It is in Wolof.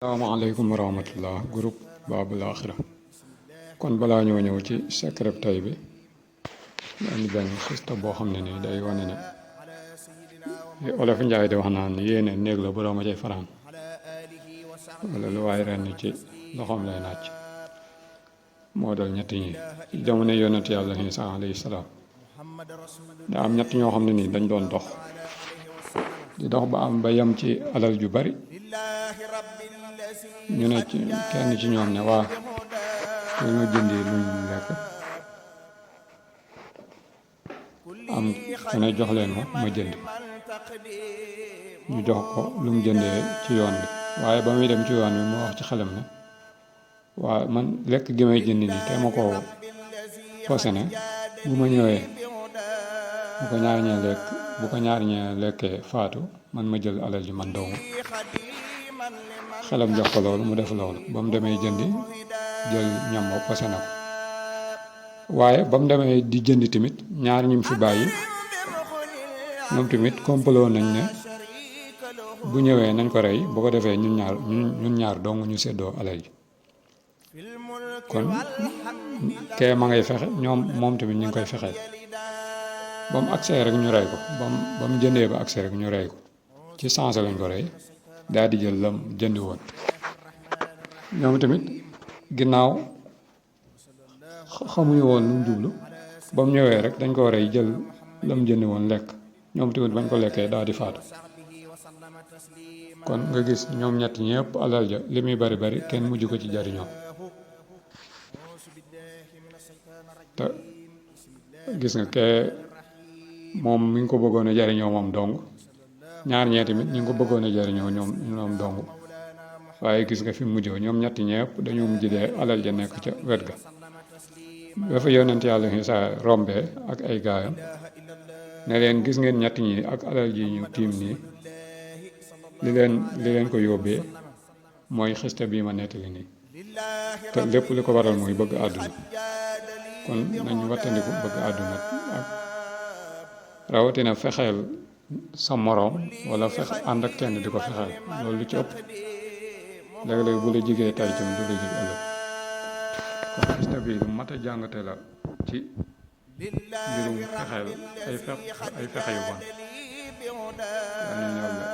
salaamaaleykum wa rahmatullah groupe Babul Akhira kon balaa ñoo ñëw ci secret tay bi indi benn xista boo xam ne nii day wane ne olof Njaay di wax naan yéene néeg la borooma cay fanaan wala lu waaye ren ci loxoom lay nàcc moo dal ñett ñi ci jamono yonent yàlla Iisaa alayhi salaam daa am ñett ñoo xam ne nii dañ doon dox di dox ba am ba yem ci alal ju bari ñu ne ci kenn ci ñoom ne waa dañoo jëndi luñ lekk am ku ne jox leen ma jënd ñu jox ko lu mu jëndee ci yoon bi waaye ba muy dem ci yoon bi mu wax ci xelam ne waa man lekk gi may jënd nii te ma ko posene bu ma ñëwee bu ko ñaar ñee lekkee faatu man ma jël alal ji man dong xelam jox ko loolu mu def loolu ba mu demee jëndi jël ñam ba posé na ko waaye ba mu demee di jëndi tamit ñaar ñim fi bàyyi ñoom tamit kompaloo nañ ne bu ñëwee nañ ko rey bu ko defee ñun ñaar dong ñu séddoo alal ji kon kee ma ngay fexe moom tamit ñu ngi koy fexeel ba mu agsee rek ñu rey ko ba mu jëndee ba agsee rek ñu rey ko ci sens lañ ko rey daal di jël lam jëndi woon ñoom tamit ginnaaw xamuñu woon lu mu jublu ba mu ñëwee rek dañ ko rey jël lam jëndi woon lekk ñoom tamit bañ ko lekkee daal di faatu kon nga gis ñoom ñett ñëpp alal ja li muy bari bari kenn mujj ko ci jariñoo te gis nga kee moom mi ngi ko bëggoon a jariñoo moom dong ñaar ñee tamit ñu ngi ko bëggoon a jariñoo ñoom dong waaye gis nga fi mu mujjoo ñoom ñetti ñëpp dañoo mujj dee alal ja nekk ca wet ga dafa yonent yàlla Iisaa rombee ak ay gaayam ne leen gis ngeen ñett ñi ak alal ji ñu tiim nii li leen ko yóbbee mooy xiste bii ma nettali nii te lépp li ko waral mooy bëgg àdduna kon nañu wattandiku bëgg àdduna ak rawatina fexeel sa moroom wala fexe ànd ak kenn di ko fexeel loolu lu ci ëpp léeg-léeg bu la jigee tay tam du la jig ëllëg kon xista bi lu mat a jàngate la ci mbirum fexeel ay fexe yu bon yal nañu yàlla